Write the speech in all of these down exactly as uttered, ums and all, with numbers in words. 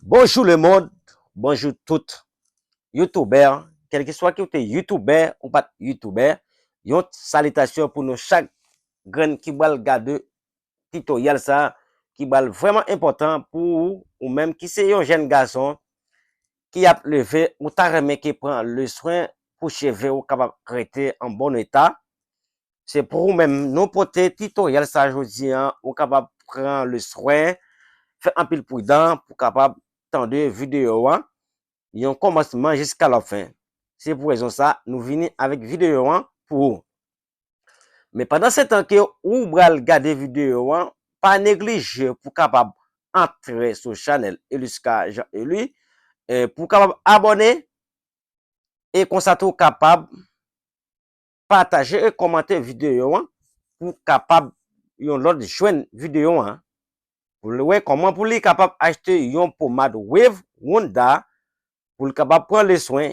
Bonjou lemonn, bonjou tout youtubè, kèlkeswa ke w te youtubè ou pa t youtubè, yon salitasyon pou nou chak grenn ki pral gade titoryal sa, ki pral vrèman enpòtan pou ou, ou menm ki se yon jèn gason ki ap leve, ou ta renmen ke pran le swen pou cheve ou kapab rete an bon eta. Se pou ou menm nou pote titoryal sa jodi an, ou kapab pran le swen, fè anpil pridan pou kapab tande videyo an, yon kòmansman jiska lafen. Se pou rezon sa, nou vini avèk videyo an pou ou. Men pandan se tan ke ou pral gade videyo an, pa neglije pou kapab antre sou chanèl Eluska Jean Elu, eh, pou kapab abòne, e konsa tou kapab pataje e kòmante videyo an pou kapab yon lòt jwenn videyo an. Pou l wè kòman pou li kapab achte yon pomad Wave Wonder pou l kapab pran le swen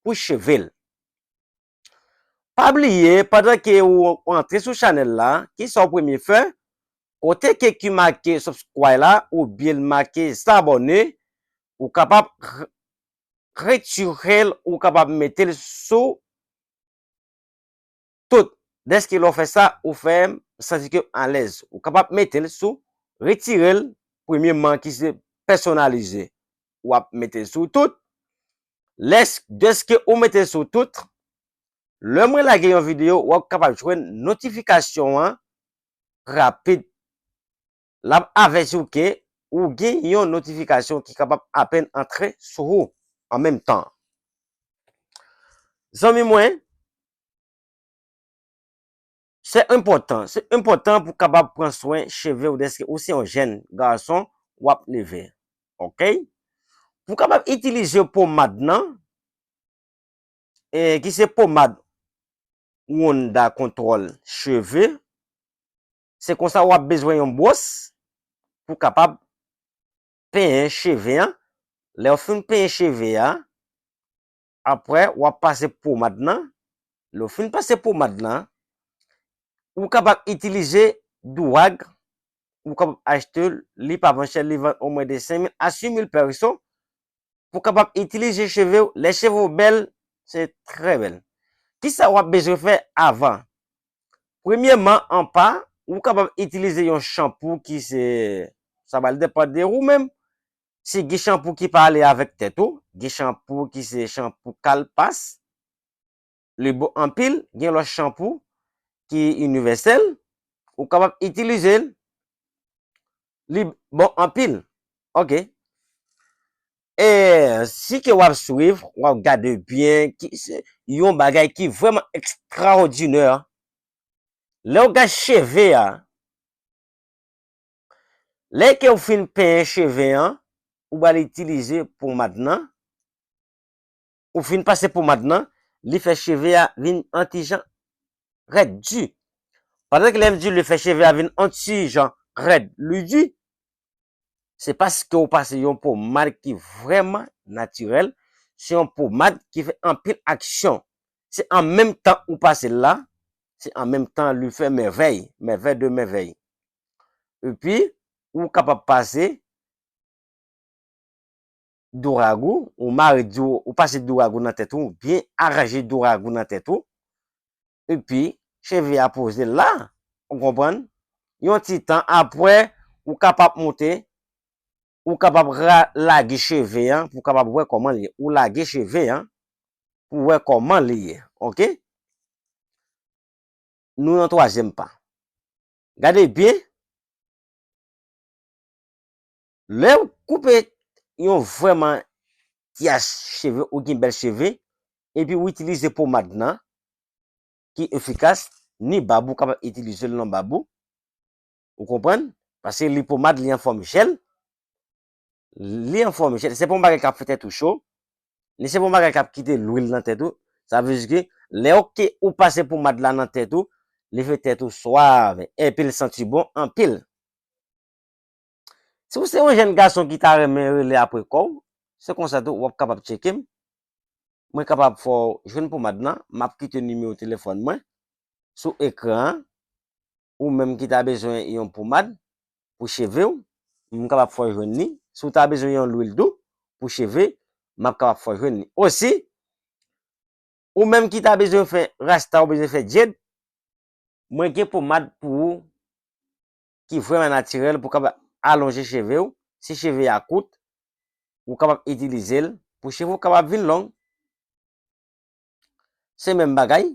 pou cheve l. Pa bliye, pandan ke ou antre sou chanèl la, kisa w premye fè? Kote ke ki make subscribe la, oubyen l make s'abonner, ou kapab r-, retire l, ou kapab mete l sou tout. Dèske lè w fè sa, ou fè m santi ke m alèz. Ou kapab mete l sou retire l, premyeman ki se pèsonalize. W ap mete l sou tout. Lès-, dèske ou mete l sou tout, lè mwen lage yon videyo, w ap kapab jwenn notifikasyon an rapid. L ap avèti w ke ou gen yon notifikasyon ki kapab apèn antre sou ou an menm tan. Zanmi mwen, se enpòtan, se enpòtan pou kapab pran swen cheve w dèske ou se yon jèn gason w ap leve. Oke? Pou kapab itilize pomad nan, e, ki se pomad Wonder Control Cheve, se konsa w ap bezwen yon bwòs pou kapab penyen cheve an. Lè w fin penyen cheve a, apre w ap pase pomad nan. Lè w fin pase pomad nan, ou kapab itilize dourag, ou kapab achte l, li pa vann chè, li vann omwen de senk mil a uit mil peso, pou kapab itilize cheve w. Lè cheve w bèl, se trè bèl. Kisa w ap bezwen fè avan? Premyeman, anpa, ou kapab itilize yon chanpou ki se, sa va depann de ou menm. Si gen chanpou ki pa ale avèk tèt ou, gen chanpou ki se chanpou Kalpas, li bon anpil, gen lòt chanpou ki inivèsèl, ou kapab itilize l, li bon anpil. Oke. E si ke w ap swiv, w ap gade byen, ki se yon bagay ki vrèman ekstraòdinè. Lè w gade cheve a, lè ke w fin penyen cheve an, ou pral itilize pomad nan, ou fin pase pomad nan, li fè cheve a vin yon ti jan rèd di. Pandan ke lè m di li fè cheve a vin yon ti jan rèd, li di, se paske w pase yon pomad ki vrèman natirèl, se yon pomad ki fè anpil aksyon. Se an menm tan ou pase l la, se an menm tan li fè mèvèy, mèvèy de mèvèy. Epi, ou kapab pase dourag ou, ou mare dou-, ou pase dourag ou nan tèt ou, byen aranje dourag ou nan tèt ou, epi cheve a poze la, ou konprann? Yon ti tan apre, ou kapab monte, ou kapab ra-, lage cheve an, pou w kapab wè kòman li ye. Ou lage cheve an, pou w wè kòman li ye, oke? Nou nan twazyèm pa. Gade byen, lè w koupe yon vrèman ti ach cheve, ou gen bèl cheve, epi w itilize pomad nan, ki efikas, ni bab ou kapab itilize l nan bab ou. Ou konprann? Paske li pomad, li an fòm jèl, li an fòm jèl. Se pa yon bagay k ap fè tèt ou cho, ni se pa yon bagay k ap kite lwil nan tèt ou. Sa vle di ke lè w ke ou pase pomad la nan tèt ou, li fè tèt ou swav, epi l santi bon anpil. Si w se yon jèn gason ki ta renmen rele apre kò w, se konsa tou w ap kapab tcheke m. Mwen kapab fè w jwenn pomad lan, m ap kite nimewo telefòn mwen sou ekran an. Ou menm ki ta bezwen yon pomad pou cheve w, m kapab fè w jwenn li. Si w ta bezwen yon lwil dou pou cheve, m ap kapab fè w jwenn li. Osi, ou menm ki ta bezwen fè rasta, ou bezwen fè dread, mwen gen pomad pou ou ki vrèman natirèl pou kapab alonje cheve w. Si cheve a kout, ou kapab itilize l pou cheve w kapab vin long. Se menm bagay.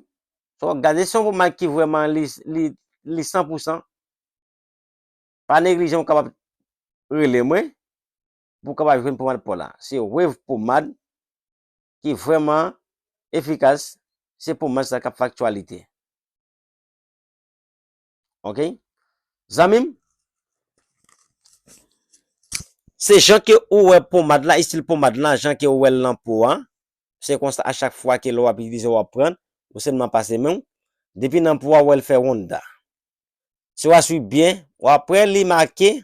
So, gade si yon pomad ki vrèman li, li, li san pou san. Pa neglije, ou kapab rele mwen pou w kapab jwenn pomad pa w la. Se Wave Pomad ki vrèman efikas. Se pomad sa k ap fè aktyalite. Oke? Zanmi m, se jan ke ou wè pomad la, estil pomad la, jan ke ou wè l nan po a. Se konsa a chak fwa ke lè w ap itilize, w ap pran, ou sèlman pase men w. Depi nan po a, ou wè l fè wonda. Si w a swiv byen, w ap wè li make,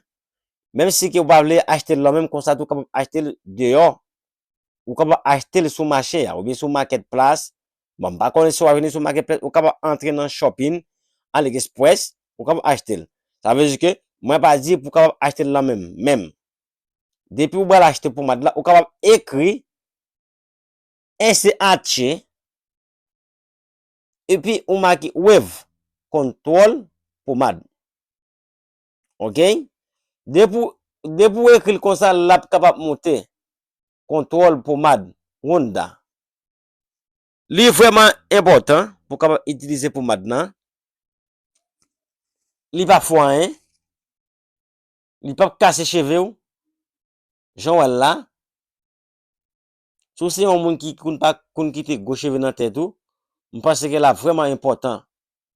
menm si ke ou pa vle achte l la menm, konsa tou w kapab achte l deyò. Ou kapab achte l sou mache a, oubyen sou marketplace. Bon, m pa konnen si w a vini sou marketplace, ou kapab antre nan Shopping, AliExpress, ou kapab achte l. Sa vle di ke mwen pa di pou w kapab achte l la menm, menm. Depi ou pral achte pomad la, ou kapab ekri S H, epi ou make Wave Control Pomad. Oke? Depi w, depi w ekri l konsa, l ap kapab monte. Control Pomad, wonda. Li vrèman enpòtan pou w kapab itilize pomad lan. Li pa fè anyen. Li p ap kase cheve w. Jan w wè l la. Si w se yon moun ki konn pa konn kite gwo cheve nan tèt ou, m panse ke l ap vrèman enpòtan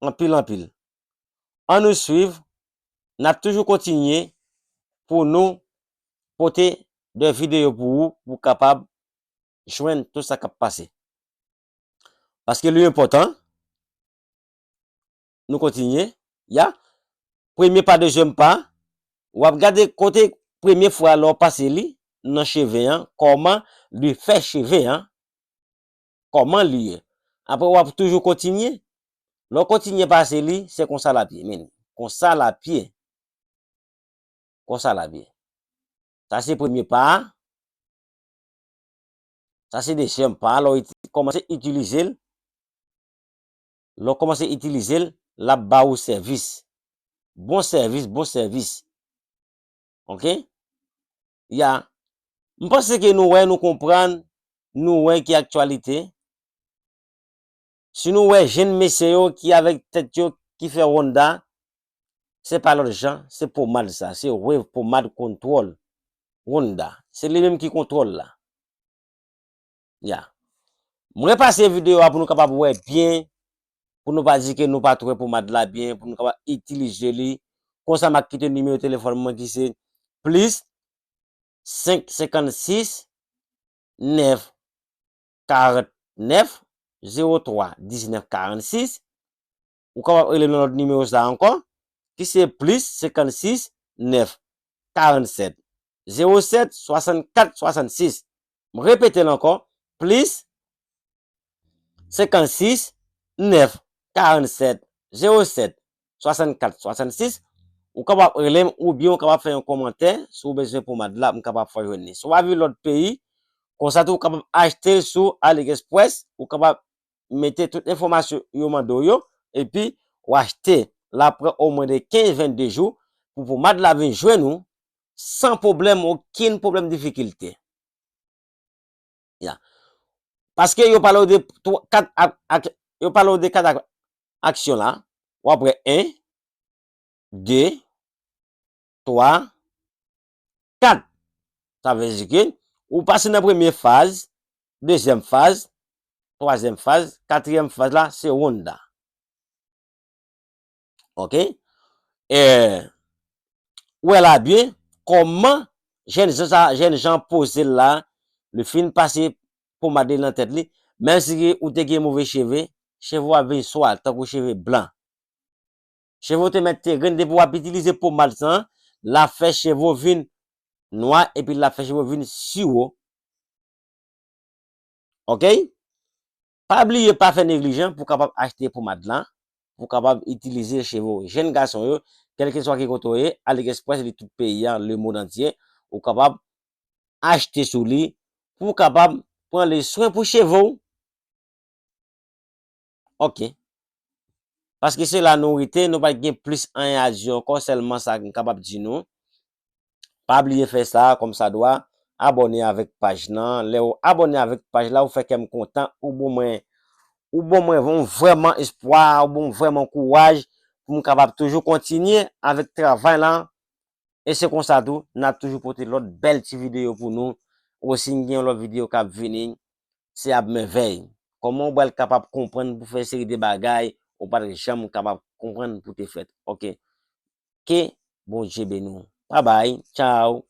anpil, anpil. Ann nou swiv, n ap toujou kontinye pou nou pote de videyo pou ou, pou w kapab jwenn tout sa k ap pase. Paske li enpòtan. Nou kontinye. Ya. Premye pa, dezyèm pa. W ap gade kote premye fwa lè w pase li nan cheve an, kòman li fè cheve an, kòman li ye. Apre, w ap toujou kontinye. Lè w kontinye pase li, se konsa l ap ye, men. Konsa l ap ye. Konsa l ap ye. Sa se premye pa a. Sa se dezyèm pa a. Lè w iti-, kòmanse itilize l. Lè w kòmanse itilize l, l ap ba ou sèvis. Bon sèvis, bon sèvis. Oke? Ya. M panse ke nou wè, nou konprann, nou wè ki aktyalite. Si nou wè jenn mesye yo ki avèk tèt yo ki fè wonda, se pa lòt jan, se pomad sa, se Wave Pomad Control Wonda. Se li menm ki kontwòl la. Ya. Mwen pase videyo a pou nou kapab wè byen, pou nou pa di ke nou pa t wè pomad la byen, pou nou kapab itilize li. Konsa, m ap kite nimewo telefòn mwen ki se plis senk senkannsis nèf karantnèf zewo twa diznèf karannsis. Ou kapab rele m nan lòt nimewo sa a ankò, ki se plis senkannsis nèf karannsèt zewo sèt swasannkat swasannsis. M repete l ankò, plis senkannsis nèf karannsèt zewo sèt swasannkat swasannsis. Ou kapab rele m oubyen ou kapab fè yon kòmantè si w bezwen pomad la, m kapab fè w jwenn li. Si w ap viv lòt peyi, konsa tou ou kapab achte l sou AliExpress, ou kapab mete tout enfòmasyon yo mande w yo, epi w achte l apre omwen de kenz, vennde jou pou pomad la vin jwenn ou san pwoblèm, okenn pwoblèm difikilte. Ya. Paske yo pale w de twa, kat ak, ak, yo pale w de kat ak, aksyon la. W ap wè en, de, twa, kat. Sa vle di ke ou pase nan premye faz, dezyèm faz, twazyèm faz, katriyèm faz la, se wonda. Oke? E, ou wè la byen, kòman jèn jan sa, jèn jan poze l la, li fin pase pomad li nan tèt li, menm si ou te gen move cheve, cheve w ap vin swa, tankou cheve blan. Cheve w te mèt te grenn, depi w ap itilize pomad sa, l ap fè cheve w vin nwa, epi l ap fè cheve w vin siwo. Oke? Pa bliye, pa fè neglijan pou w kapab achte pomad la, pou w kapab itilize cheve w. Jèn gason yo, kèlkeswa ki kote w ye, AliExpress, li tout peyi a, lemond antye, ou kapab achte sou li pou w kapab pran le swen pou cheve w. Ok. Paske se la nou rete, nou pa gen plis anyen a di ankò, sèlman sa m kapab di nou. Pa bliye fè sa kòm sa dwa, abòne avèk paj lan. Lè w abòne avèk paj la, ou fè kè m kontan, ou ban mwen, ou ban mwen vrèman espwa, ou ban mwen vrèman kouraj pou m kapab toujou kontinye avèk travay lan. E se konsa tou, n ap toujou pote lòt bèl ti videyo pou nou. Osi, n gen yon lòt videyo k ap vini, se ap mèvèy. Kòman w pral kapab konprann pou fè seri de bagay ou pa t janm kapab konprann pou te fèt. Ok. Ke Bondye beni w. Babay, tchaw.